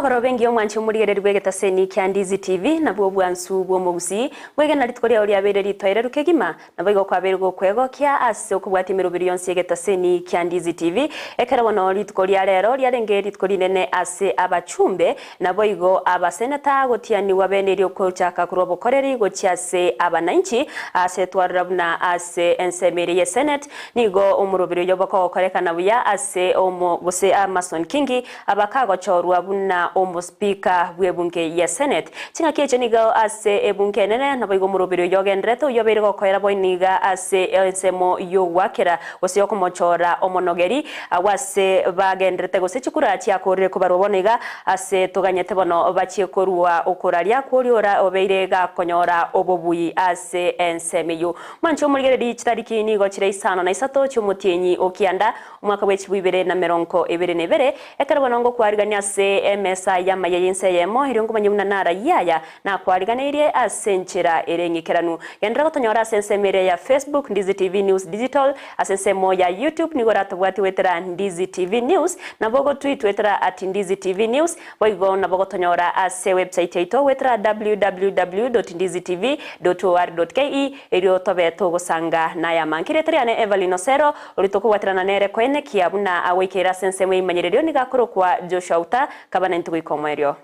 Emagoroba engiya omwanchi omorigereria bw'egetaseni kia Ndizi TV, nabwo obwansu bw'omogusii, bwegena rituko riao riabeire ritoereru kegima, Naboigo kwabeire gokwegokia ase okobwatia emeroberi yonsi y'egetaseni kia Ndizi TV, ekero bono rituko ria rero riarenge rituko rinene ase abachumbe, naboigo abaseneta gotianigwa bene erio gochaka korwa obokoreri gochia ase abanainchi ase twarora buna ase ensemo eria ye Senate nigo omoroberi oyo bokogokorekana buya ase omo gose Amason Kingi abakagochorwa buna omospika bw'ebunge ya Senate. Ching'aki echio nigo ase ebunge enene, naboigo omoroberi oyio ogendererete oyio obeire gokoera bono iga ase ensemo y'ogoakera gose y'okomochora omonogeri, agwo ase bagendererete gose chikura chiakoorire kobarwa bono iga ase toganyete bono bachie korua okoraria kw'oria ora obeire gakonyora obobui ase ensemo eyio. Mwanche omorigererie chitariki nigo chire isano na isato chi'omotienyi o kianda, Omwaka bwe chibu ibere na merongo ebere na ebere, ekero bono ngokwarigania ase emesa y'amaya y'ense eyemo, erio nkomanye buna narayie aya nakwariganeirie ase enchera ere eng'ikeranu. Genderera gotonyora ase ensemo eria ya Facebook, Ndizi TV News Digital, ase ensemo ya YouTube nigo oratobwatie goetera Ndizi TV News, nabo ogotweet goetera at Ndizi TV News, Boigo nabo gotonyora ase website yaito goetera www.ndizitv.or.ke erio tobe togosanga nayama. Nkire rieta riane Evelyn Osero, oria tokobwaterana nere koenekia buna agoikeire ase ensemo y'eimanyererio nigo akorokwa Joshua Uta, kaba naintwe goika omoerio.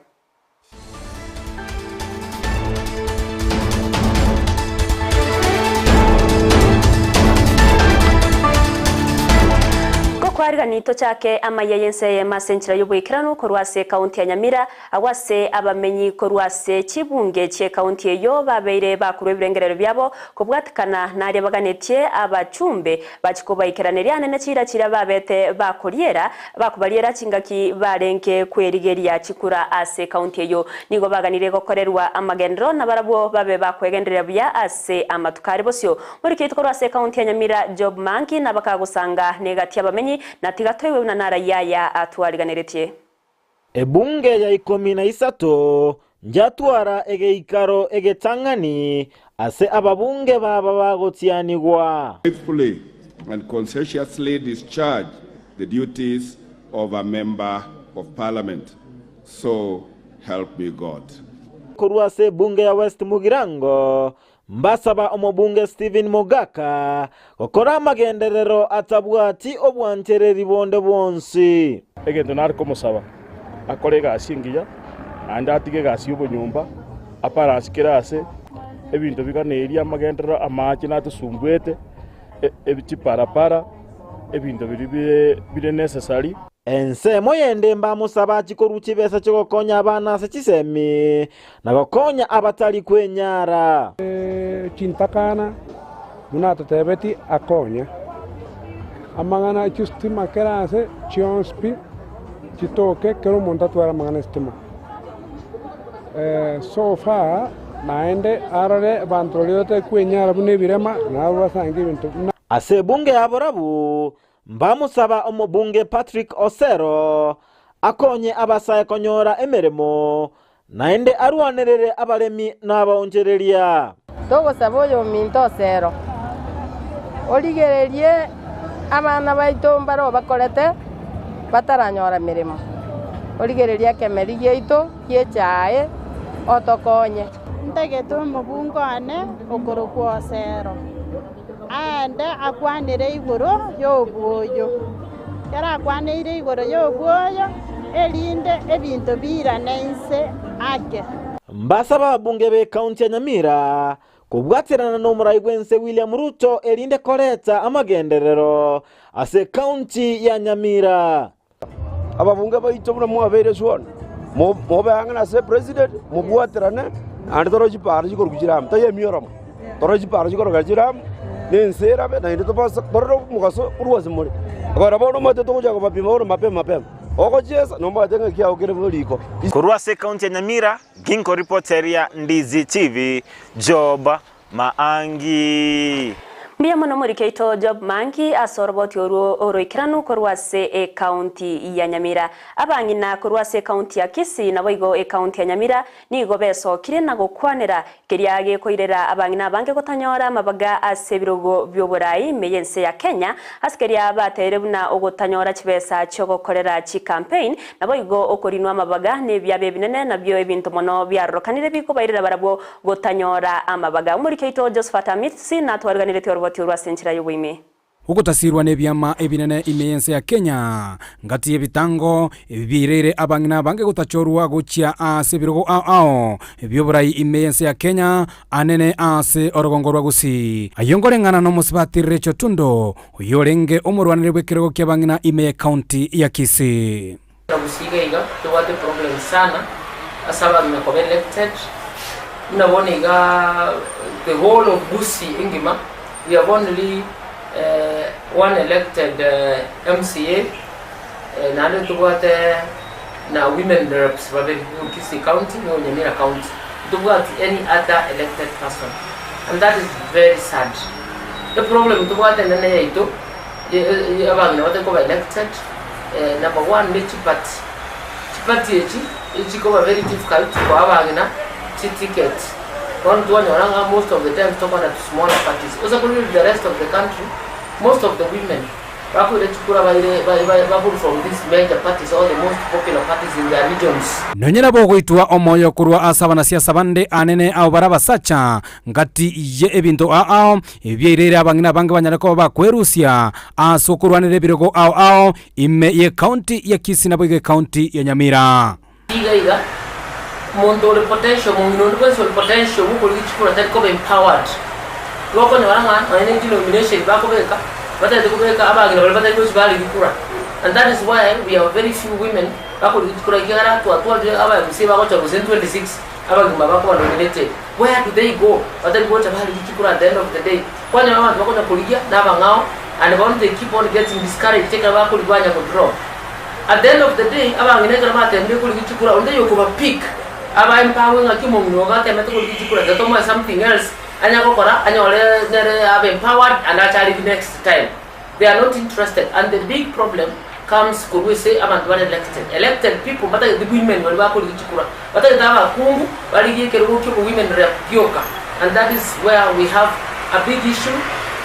Gokwarigani tochake amayia y'ense eyemo ase enchera y'oboikeranu korwa ase ekaunti ya Nyamira, agwo ase abamenyi korwa ase chibunge chi'ekaunti eyio babeire bakorwa ebirengererio biabo kobwatekana naria baganetie abachumbe bachie kobaikeraneria anene chiira chiria babete bakoriera bakobariera chingaki barenge kwerigeria chikura ase ekaunti eyio. Nigo baganirie gokorerwa amagenderero nabarabwo babe bakwegendereria buya ase amatuko are bosio. Moriketi korwa ase ekaunti ya Nyamira Job Mangi nabakagosanga negati y'abamenyi na tiga toigwe buna narayia aya atwariganeretie. Ebunge ya ikomi na isato njatwara egeikaro egetang'ani ase ababunge baba bagotianigwa. Faithfully and conscientiously discharge the duties of a Member of Parliament. So help me God. Korwa ase ebunge ya West Mugirango, mbasaba omobunge Stephen Mogaka gokora amagenderero atabwati obwanchereri bonde bwonsi. Egento nare komosaba, akore egasi engiya, naende atige egasi y'obonyomba, abalance kera ase, ebinto biganerie amagenderero, amache natosumbuete, chiparapara, ebinto biria bire necessary. Ensemo yende mbamosabe achie korua chibesa chi'ogokonya abana ase chisemi, na gokonya abatari kwenyara. Chintakana buna atotebeti akonye. Amang'ana chistima kera ase chionsi pi chitoke kera omonto atware amang'ana estima. So far naende arore abanto baria batari kwenyara buna ebirema nabo basange ebinto buna. Ase ebunge ya borabu Mbamosaba omobunge Patrick Osero akonye abasae konyora emeremo, naende arwanerere abaremi na abaonchereria. Togosaba oyominto Osero, origererie abana baito mbare obakorete bataranyora meremo, origererie ekemeri giaito gi'echae, otokonye. Ntagete omobunge one okorokwa Osero. Aende akwanere igoro y'obwoyo. Ekero akwaneire igoro y'obwoyo, erinde ebinto biirane inse ake. Mbasaba ababunge b'ekaunti ya Nyamira kobwaterana n'omorai bw'ense William Ruto erinde koreta amagenderero ase ekaunti ya Nyamira. Ababunge baito buna mwabeire sworn, mobe ang'e nase president, mobwaterane, naende tore chipara chikorokwa chiramu, taiyo emioromo, tore chipara chikorokwa chiramu, na ense erabe, naende tobase torore omogaso korwa ase more. Ekero bono omanyete togochaka kobapima bono mapema mapema, ogochiesa nomanyete ng'a ekiago kere buna riko. Korwa ase ekaunti ya Nyamira, ginko ripoteria Ndizi TV, Job Maangi. Mbuya mono omoriki oito Job Mangi ase oroboti orwo oroikeranu korwa ase ecounty ya Nyamira. Abang'ina korwa ase ecounty ya Kisii naboigo ecounty ya Nyamira nigo besokire na gokwanera keria gekoirera abang'ina abange gotanyora amabaga ase ebirogo bi'oborai ime y'ense ya Kenya ase keria bateire buna ogotanyora chibesa chiogokorera chicampaign naboigo okorinwa amabaga nebiaba ebinene nabio ebinto mono biarorokanire bikobairera barabwo Gotanyora amabaga. Omoriki oito Josephat Amisi natwariganeretie oroboti orwo ase enchera y'oboime. Ogotasirwa nebiama ebinene ime y'ense ya Kenya, ngati y'ebitango ebi biaireire abang'ina abange gotachorwa gochia ase ebirogo ao ao bi'oborai ime y'ense ya Kenya, anene ase orogongo rwa Gusii. Ayio nkoreng'ana nomosubati Rachel Tundo, oyio orenge omorwaneri bw'ekerogo ki'abang'ina ime y'ecounty ya Kisii. Na gusii iga iga tobwate problem sana ase abang'ina koba elected, buna bono iga the whole of Gusii engima we have only one elected MCA naende tobwate na women reps babere nigo Kisii county nigo Nyamira county, ntobwati any other elected person and that is very sad. Eproblem tobwate enene yaito abang'ina batari koba elected. Number one ne chipati, chipati echi echikoba very difficult koa abang'ina chiticket, bono twanyora ng'a most of the times tokogenda to smaller parties, gose korigereria the rest of the country, most of the women bakoira chikura baire bakorwa from these major parties or the most popular parties in their regions. Nonye nabo ogoitwa omoyo korwa ase abanasiasa bande anene abo bare abasacha, ngati ye ebinto ao ao Ebi biaireire abang'ina abange banyare koba bakwerusia ase okorwanera ebirogo ao ao ime y'ecounty ya Kisii naboigo ecounty ya Nyamira. Iga iga, omonto ore potential, omong'ina onde bwensi ore potential bw'okorigia chikura tari koba empowered. Igo okonyora ng'a nonye ne chinomination bakobeka, batagete kobeka abang'ina baria batari gochi barigia kura. And that is why we have very few women bakorigia chikura ekiagera twatwarire aba MCA bagochorwa gose 26 abagima bakoba nominated. Where do they go? Batari gocha barigie chikura at the end of the day. Kwanyora abanto bakonya korigia nabang'ao and bono they keep on getting discouraged ekero bakorigia banya go drop. At the end of the day abang'ina ekero batemire korigia chikura onde taiyo okoba pick aba empower ng'aki omong'ina ogo atemete korigia chikura tiga tomoe something else anya gokora anyore nere abe empowered and ache arigie next time. They are not interested and the big problem comes korwa ase abanto bare elected. Elected people mbatagete women baria bakorigia chikura, batagete abakungu barigie ekerogo kia obo women rep gioka and that is where we have a big issue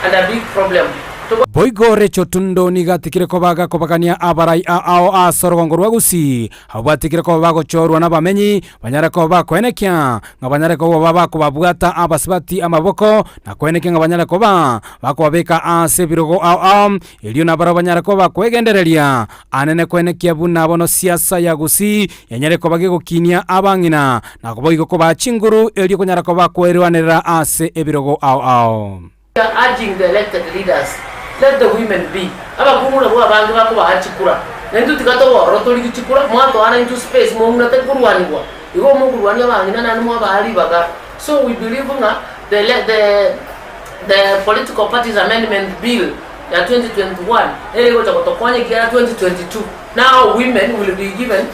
and a big problem. Togo. Boigo Rachel Tundo nigo atigire koba agakobagania abarai ao ase orogongo rwa Gusii, abwo batigire koba bagochorwa nabamenyi, banyare koba bakoenekia ng'a banyare koba bakobabwata abasibati amaboko, na koenekia ng'a banyare koba bakobabeka ase ebirogo ao ao, erio nabarabwo banyare koba bakwegendereria anene koenekia buna bono siasa ya Gusii yanyare koba gegokinia abang'ina, na boigo kobaa chinguru erio konyara koba bakwerwanerera ase ebirogo ao ao. We are urging the elected leaders, let the women be. Abakungu nabwo abange bakobaa chikura, na intwe tiga tobe ororo torigie chikura, mwatoana into space mong'ina tari korwanigwa, igo mokorwania abang'ina naende mwabaa ribaga. So we believe ng'a the the the Political Parties Amendment Bill ya 2021 nere egocha gotokonya ekiagera 2022 now women will be given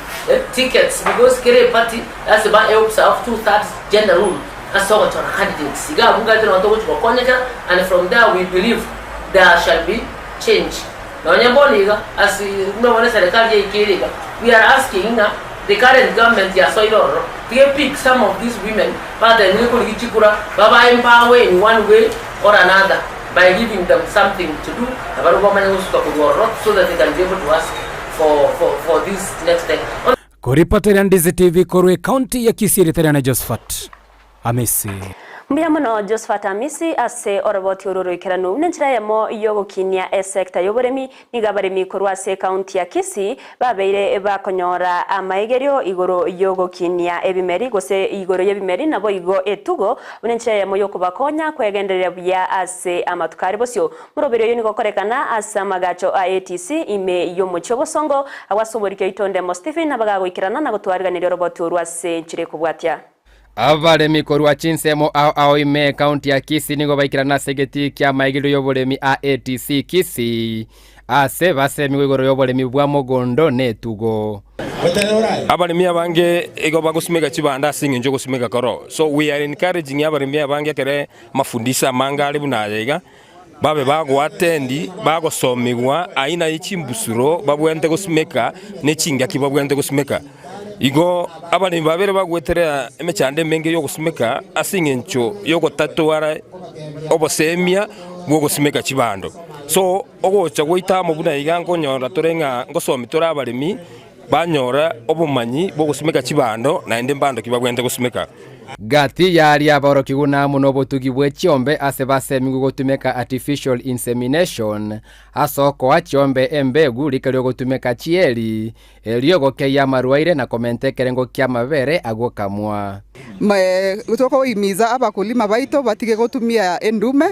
tickets because kera eparty lasima e observe two thirds gender rule. Ase ogochora candidates iga abwo ngache nabo togochi gokonyekera and from there we believe there shall be change. Nonye bono iga as buna bono eserekari yaikeire iga we are asking ng'a the current government yasoire ororo tiga epick some of these women batenenire korigia chikura baba empower in one way or another by giving them something to do na barabwo bamanye gosuka korwa ororo so that they can be able to ask for, for, for this next time. Koripoteria Ndizi TV korwa ecounty ya Kisii ritere na Josephat Amisi. Mbuya mono Josephat Amisi ase oroboti oro oroikeranu. Nenchera eyemo y'ogokinia esecta y'oboremi nigo abaremi korwa ase ecounty ya Kisii babeire bakonyora amaegerio igoro y'ogokinia ebimeri gose igoro y'ebimeri naboigo etugo buna enchera eyemo y'okobakonya kwegendereria buya ase amatuko are bosio. Moroberi oyo nigo okorekana ase amagacho a ATC ime y'omochie obosongo, agwo ase omoriki oito Ndemo Stephen abagagoikerana na gotwariganeria oroboti orwo ase enchera ekobwatia. Abaremi korwa chinsemo ao ao ime ekaunti ya Kisii nigo baikerana ase egetii ki'amaegerio y'oboremi a ATC Kisii ase basemigwe igoro y'oboremi bwa mogondo na etugo. Abaremi abange igo bagosimeka chibanda ase eng'encho ogosimeka koro. So we are encouraging abaremi abange ekere amafundisho amange are buna aya iga. babe bagoatendi, bagosomigwa aina ye chimbusuro babwenerete gosimeka ne chingaki babwenerete gosimeka. Igo abaremi babere bagweterea emechando emenge y'ogosimeka ase eng'encho y'ogotatwara obosemia bw'ogosimeka chibando. So ogocha gwaito amo buna iga nkonyora tore ng'a ngosomi tore abaremi banyora obomanyi bw'ogosimeka chibando naende mbando ki babwenerete gosimeka. Gati y'aria aborokigwa namo nobotugi bwe chiombe ase basemigwe gotumeka artificial insemination ase okoa chiombe embegu rika riogotumeka chieri, erio gokeyia amarwaire na komenta ekerengo ki'amabere agokamwa. Tokohimiza abakulima baito batige gotumia endume,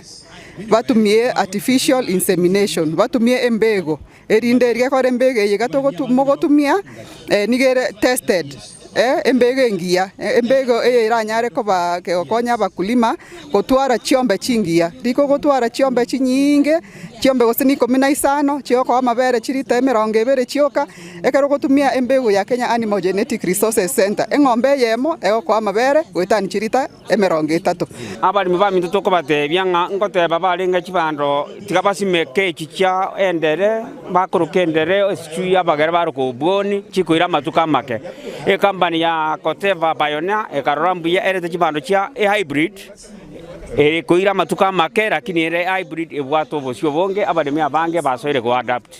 batumie artificial insemination, batumie embego, erinde gekore embego eye iga mogotumia nigo ere tested, embego engiya, embego eye eranyare koba kegokonya abakulima gotwara chiombe chingiya. Riko ogotwara chiombe chinyiinge, chiombe gose na ikomi na isano, chigokoa amabere chirita emerongo ebere chioka, ekero ogotumia embego ya Kenya Animal Genetic Resources Centre, eng'ombe eyemo egokoa amabere goetania chirita emerongo etato. Abaremi baminto tokobatebia ng'a ngoteba barenge chibando tiga basimeke echi chia endere, bakoroka endere esichui abagere baroka obwoni, chikoira amatuko amake. Ecompany ya Koteva Pioneer ekarora mbuya erete chibando chia ehybrid, ekoira amatuko amake lakini ere hybrid ebwate obosio obonge abaremi abange basoire goadapt.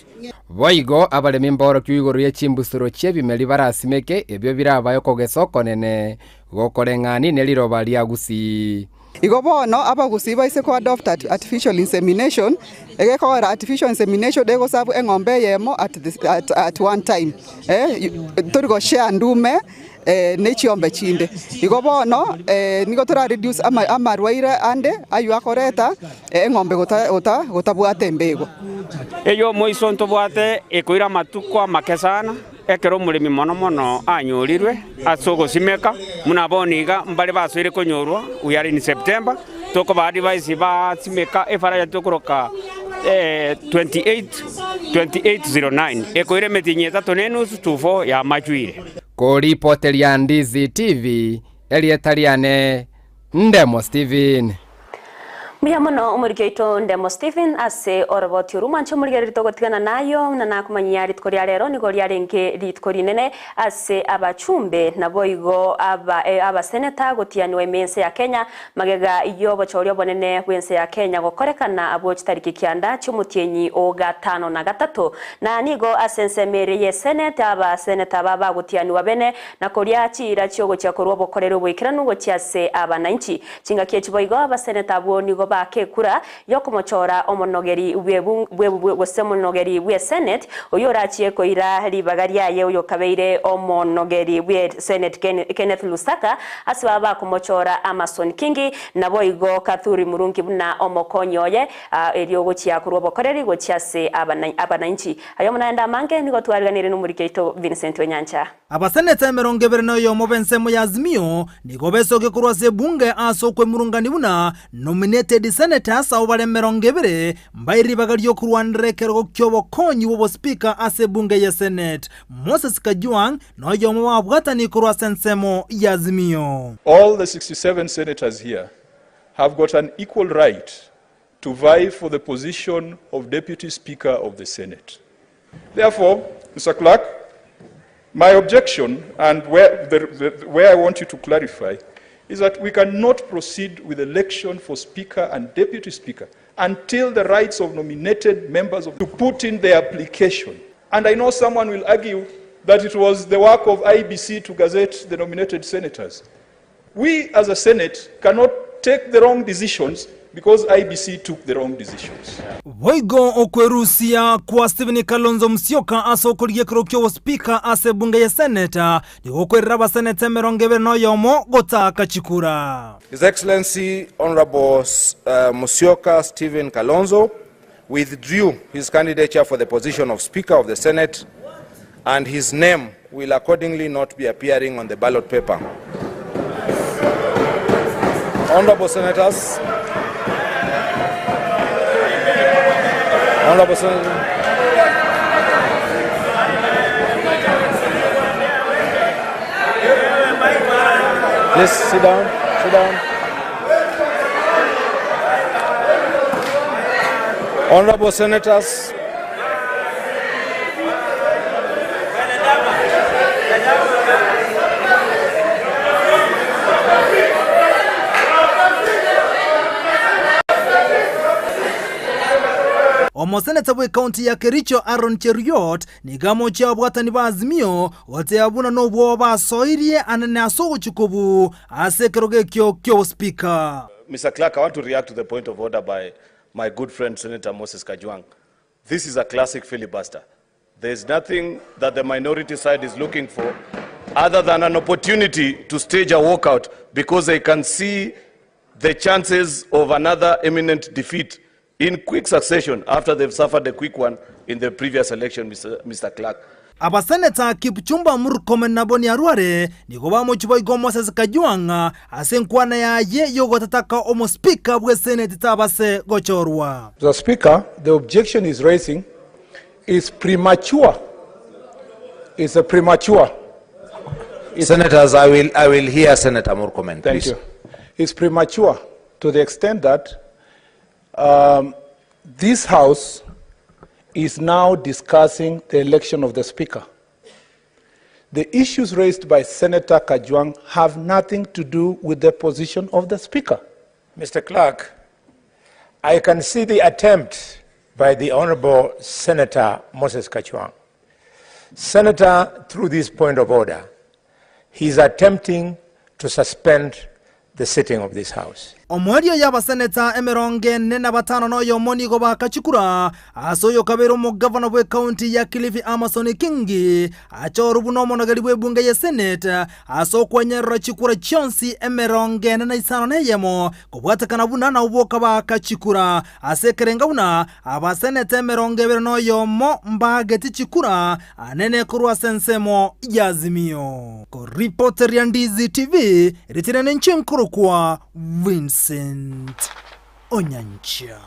Boigo abaremi mbaorokiwe igoro ye chimbusuro chi'ebimeri barasimeke, ebio birabae okogesa okonene, gokoreng'ani ne riroba ria Gusii. Igo bono abagusii baise ko adopt artificial insemination, egekogera artificial insemination egosabu eng'ombe eyemo at the at at one time eh, tori go share ndume ne chiombe chinde. Igo bono nigo tora reduce ama amarwaire ande aywo akoreta eng'ombe gota gota gotabwata embego. Ey'omoiso ntobwate ekoira amatuko amake sana. Ekero omoremi mono mono anyorirwe ase ogosimeka, buna bono iga mbare basoire konyorwa, we are in September, tokoba advise basimeka efaraja tokoroka 28 2809 ekoira emetienyi etato na enusu to four yamachwire. Koripoteria Ndizi TV, erieta riane Ndemo Stephen. Mbuya mono omoriki oito Ndemo Stephen ase oroboti orwo mwanche omorigereria togotigana nayo buna nakomanyia rituko ria rero nigo riarenge rituko rinene ase abachumbe naboigo aba abaseneta gotianigwa ime ense ya Kenya magega y'obochori obonene bw'ense ya Kenya gokorekana abwo chitariki kianda chi'omotienyi o gatano na gatato na nigo ase ensemo ere ye senate abaseneta aba bagotianigwa bene na koria chiira chiogochia korwa obokoreri oboikeranu gochia ase abananchi. Chingaki echi boigo abaseneta abwo nigo baaka ekura y'okomochora omonogeri bw'ebunge gose omonogeri bw'esenate oyio orachie koira ribaga riaye oyokabeire omonogeri bw'esenate Kenneth Lusaka ase baba bakomochora Amason Kingi naboigo Kathuri Murungi buna omokonyi oye erio gochia korwa obokoreri gochia ase abananchi. Aye naende amange nigo twariganirie nomoriki oito Vincent Onyancha. Abaseneta emerongo ebere na oyomo b'ensemo ya Azimio nigo besokia korwa ase ebunge ase okwemurungania buna nominated senators abwo bare 20 mbaire ribaga ri'okorwanera ekerogo ki'obokonyi bw'obospeaker ase ebunge ye Senate. Moses Kajwang' noyomo bw'ababwatani korwa ase ensemo ya Azimio. All the 67 senators here have got an equal right to vie for the position of Deputy Speaker of the Senate. Therefore, Mr. Clerk, my objection and where, the, the, where I want you to clarify is that we cannot proceed with election for Speaker and Deputy Speaker until the rights of nominated members of, to put in their application. And I know someone will argue that it was the work of IBC to gazette the nominated senators. We as a Senate cannot take the wrong decisions because IBC took the wrong decisions. Boigo okwerusia kwa Stephen Kalonzo Musyoka ase okorigia ekerogo ki'obospeaker ase ebunge ye Senate nigo gokwerera abaseneta 21 gotaaka chikura. His Excellency Honorable Musyoka Stephen Kalonzo withdrew his candidature for the position of Speaker of the Senate and his name will accordingly not be appearing on the ballot paper. Honorable Senators, Honorable Senators, Please sit down, sit down. Honorable Senators, Omoseneta bw'ecounty ya Kericho Aaron Cheruiyot nigo amochie ababwatani ba Azimio goteba buna nobwoba basoirie anene ase ogochika obu ase ekerogo ekio ki'obospika. Mister Clerk, I want to react to the point of order by my good friend Senator Moses Kajwang. This is a classic filibuster. There is nothing that the minority side is looking for other than an opportunity to stage a walkout because they can see the chances of another imminent defeat in quick succession after they've suffered a quick one in the previous election, Mr. Mr. Clerk. Abaseneta Kipchumba Murkomen na Boni Arware nigo bamochie boigo Moses Kajwang' ase enkwana yaye y'ogotataka omospika bw'eseneti tabase gochorwa. Mr. Speaker, the objection he's raising is premature. It's a premature. It's Senators, I will, I will hear Senator Murkomen, Thank please. you. It's premature to the extent that um, this House is now discussing the election of the Speaker. The issues raised by Senator Kajwang have nothing to do with the position of the Speaker. Mr. Clerk, I can see the attempt by the Honorable Senator Moses Kajwang. Senator, through this point of order, he is attempting to suspend the sitting of this House. Omoerio y'abaseneta emerongo ene na batano na oyomo nigo bakachikura ase oyokabeire omogavana bw'ecounty ya Kilifi Amason Kingi achorwe buna omonogeri bw'ebunge ye Senate ase okwenyerera chikura chionsi emerongo ene na isano na eyemo kobwatekana buna nabwo boka bakachikura ase ekerenga buna abaseneta emerongo ebere na oyomo mbageti chikura anene korwa ase ensemo y'Azimio. Koripoteria Ndizi TV, ritina ninche nkorokwa Vincent Onyancha.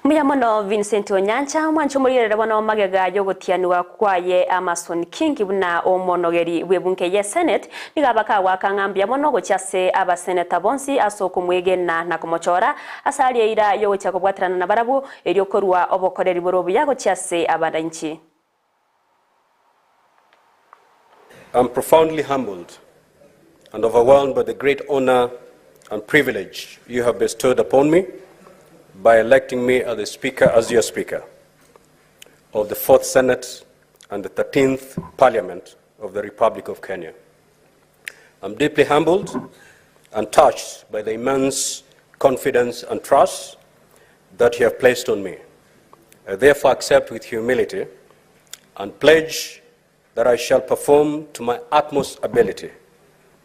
Mbuya mono Vincent Onyancha, omwanche omorigerere bono magega y'ogotianigwa kwaye Amason Kingi buna omonogeri bw'ebunge ye Senate, nigo abakagoaka ng'a mbuya mono gochia ase abaseneta bonsi ase okomwegena na komochora ase aria eira y'ogochia kobwaterana nabarabwo erio korua obokoreri bore obuya gochia ase abananchi. I'm profoundly humbled and overwhelmed by the great honor and privilege you have bestowed upon me by electing me as the speaker, as your speaker of the 4th Senate and the 13th Parliament of the Republic of Kenya. I'm deeply humbled and touched by the immense confidence and trust that you have placed on me. I therefore accept with humility and pledge that I shall perform to my utmost ability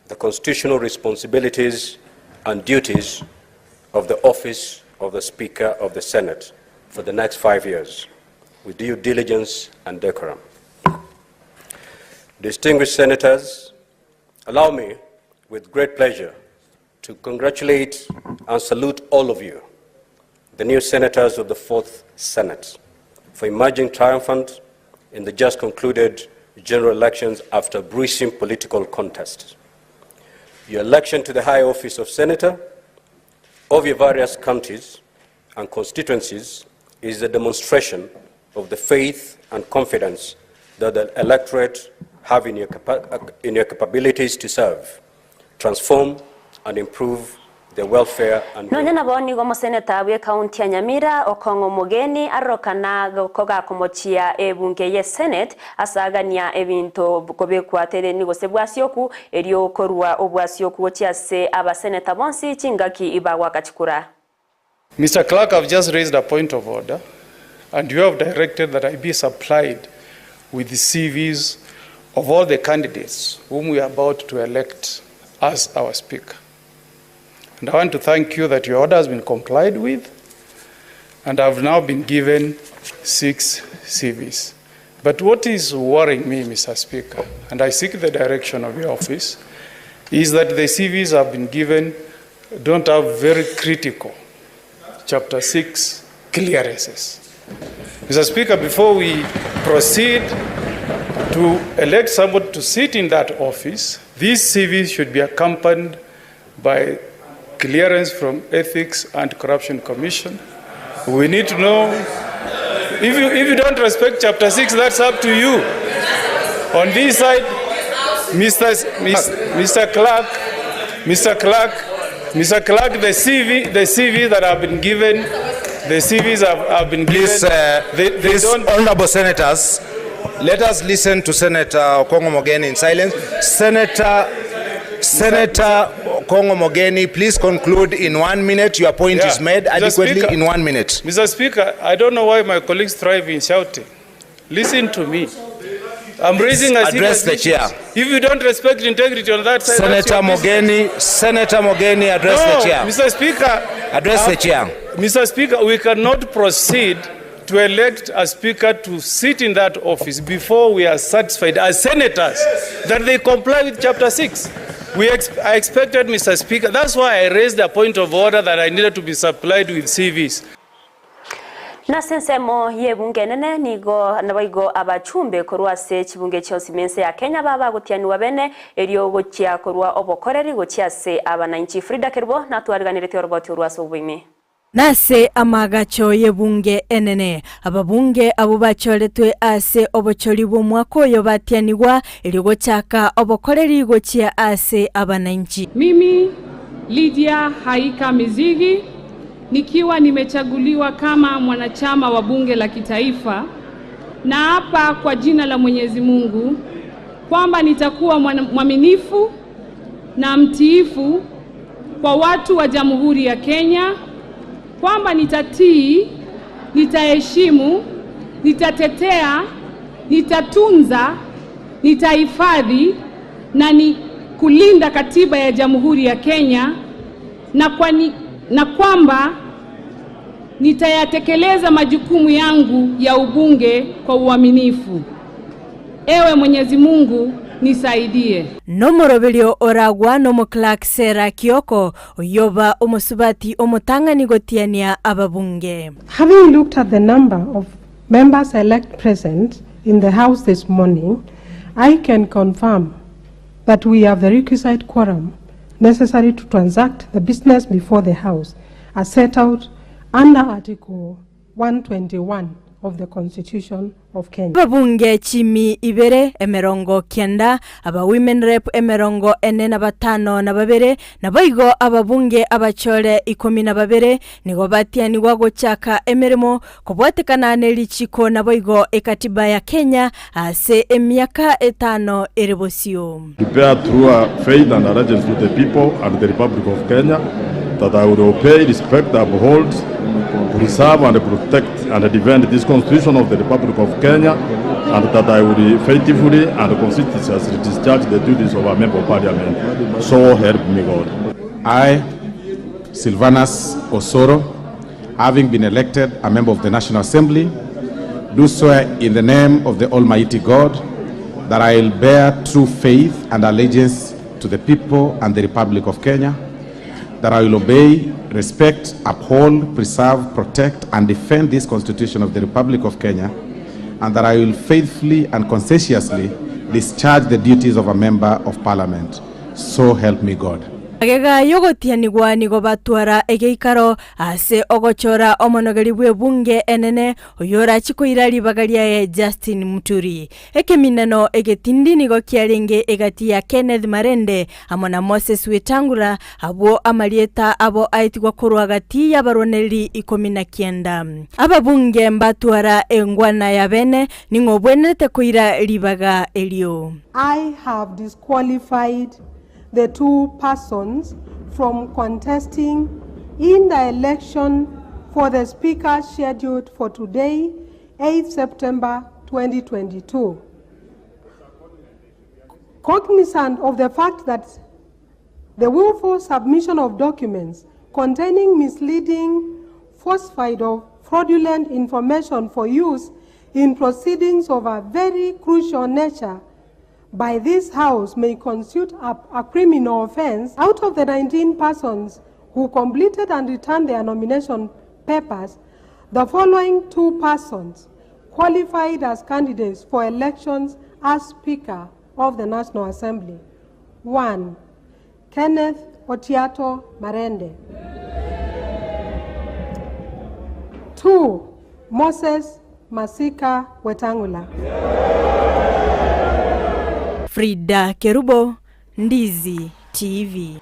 the constitutional responsibilities and duties of the office of the Speaker of the Senate for the next 5 years with due diligence and decorum. Distinguished Senators, allow me with great pleasure to congratulate and salute all of you, the new senators of the 4th Senate, for emerging triumphant in the just concluded general elections after bruising political contests. Your election to the high office of senator of your various counties and constituencies is a demonstration of the faith and confidence that the electorate have in your capabilities to serve, transform, and improve their welfare and Nonya nabo nigo omoseneta bw'ecounty ya Nyamira Okong'o Omogeni arorokana kogakomochia ebunge ye Senate asagania ebinto kobekwa tereni gose bwasioku erio korwa obwasioku gochia ase abaseneta bonsi chingaki ibagwaka chikura. Mr. Clerk, I've just raised a point of order, and you have directed that I be supplied with the CVs of all the candidates whom we are about to elect as our speaker. And I want to thank you that your order has been complied with, and I've now been given 6 CVs. But what is worrying me, Mr. Speaker, and I seek the direction of your office, is that the CVs have been given don't have very critical Chapter 6 clearances. Mr. Speaker, before we proceed to elect somebody to sit in that office, these CVs should be accompanied by clearance from Ethics and Corruption Commission, We need to know. If you, if you don't respect chapter 6, that's up to you. On this side, Mr. S- Mr. Clark, Mr. Clark, Mr. Clark, the CV, the CV that have been given, the CVs have, have been given. Please, they please, don't honorable senators, let us listen to Senator Okongo Mogeni in silence. Senator, Senator Okongo Mogeni, please conclude in 1 minute. Your point Yeah. is made Mr. adequately Speaker. in 1 minute. Mr. Speaker, I don't know why my colleagues thrive in shouting. Listen to me. I'm raising a Address serious the issue. chair. If you don't respect integrity on that side, that's Senator your business. Mogeni, Senator Mogeni, address no, the chair. Mr. Speaker. Address the chair. Mr. Speaker, we cannot proceed to elect a speaker to sit in that office before we are satisfied as senators that they comply with chapter 6. I expected, Mr. Speaker, that's why I raised a point of order that I needed to be supplied with CVs. Nase ensemo y'ebunge enene nigo nabaigo abachumbe korwa ase chibunge chionsi mense ya Kenya baba gotianiwa bene erio gochia korwa obokoreri gochia ase abananchi. Frida Kerubo natwariganirete oroboti orwa ase oboime. Nase amagacho y'ebunge enene ababunge abo bachoretwe ase obochori bw'omwaka oyo batianigwa erio gochaka obokoreri gochia ase abananchi. Mimi Lydia Haika Mizigi nikiwa nimechaguliwa kama mwanachama wa Bunge la Kitaifa, na hapa kwa jina la Mwenyezi Mungu kwamba nitakuwa mwaminifu na mtiifu kwa watu wa Jamhuri ya Kenya, kwamba nitatii, nitaheshimu, nitatetea, nitatunza, nitahifadhi na ni kulinda katiba ya Jamhuri ya Kenya na kwamba nitayatekeleza majukumu yangu ya ubunge kwa uaminifu. Ewe Mwenyezi Mungu nisaidie. Nomoroberio oragwa nomo Clark Sera Kioko oyoba omosubati omotang'ani gotiania ababunge. Having looked at the number of members elect present in the House this morning, I can confirm that we have the requisite quorum necessary to transact the business before the House as set out under Article 121 of the Constitution of Kenya. Ababunge chimi ibere 90, aba women rep 45 na babere, naboigo ababunge abachore 12 nigo batianigwa gochaka emeremo kobwatekana nerichiko naboigo ekatiba ya Kenya ase emiaka 5 ere bosio. Prepare true faith and allegiance to the people and the Republic of Kenya, that I will obey, respect, uphold, preserve and protect and defend this Constitution of the Republic of Kenya, and that I will faithfully and consistently discharge the duties of a member of parliament. So help me God. I, Silvanus Osoro, having been elected a member of the National Assembly, do swear in the name of the Almighty God that I will bear true faith and allegiance to the people and the Republic of Kenya, that I will obey, respect, uphold, preserve, protect, and defend this Constitution of the Republic of Kenya, and that I will faithfully and conscientiously discharge the duties of a member of parliament. So help me God. Agega yogotianigwa nigo batwara egeikaro ase ogochora omonogeri bw'ebunge enene oyo koira ribaga riaye Justin Muturi. Ekeminano egetindi nigo kiarenge egati ya Kenneth Marende amo na Moses Wetangula abo amarieta abo aetigwa korwa gati y'abaroneri 19. Ababunge mbatwara engwana ya bene ning'o bwenerete koira ribaga erio. I have disqualified the two persons from contesting in the election for the Speaker scheduled for today, 8 September 2022. Cognizant of the fact that the willful submission of documents containing misleading, falsified, or fraudulent information for use in proceedings of a very crucial nature by this House may constitute a criminal offense. Out of the 19 persons who completed and returned their nomination papers, the following two persons qualified as candidates for elections as Speaker of the National Assembly. 1, Kenneth Otiato Marende. 2. Moses Masika Wetang'ula. Frida Kerubo, Ndizi TV.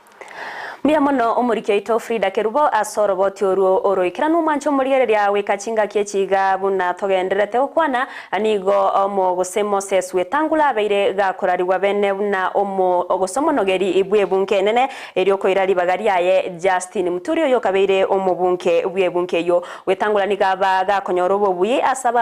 Mbuya mono omoriki oito Frida Kerubo ase oroboti orwo oroikeranu omwanche omorigereria goika chingaki echi iga buna togendererete gokwana nigo omo gose Moses Wetangula abeire gakorarigwa bene buna omo gose omonogeri bw'ebunke enene erio koira ribaga riaye Justin Muturi oyo okabeire omobunke bw'ebunke eyio Wetangula nigo aba gakonyora obobui ase aba.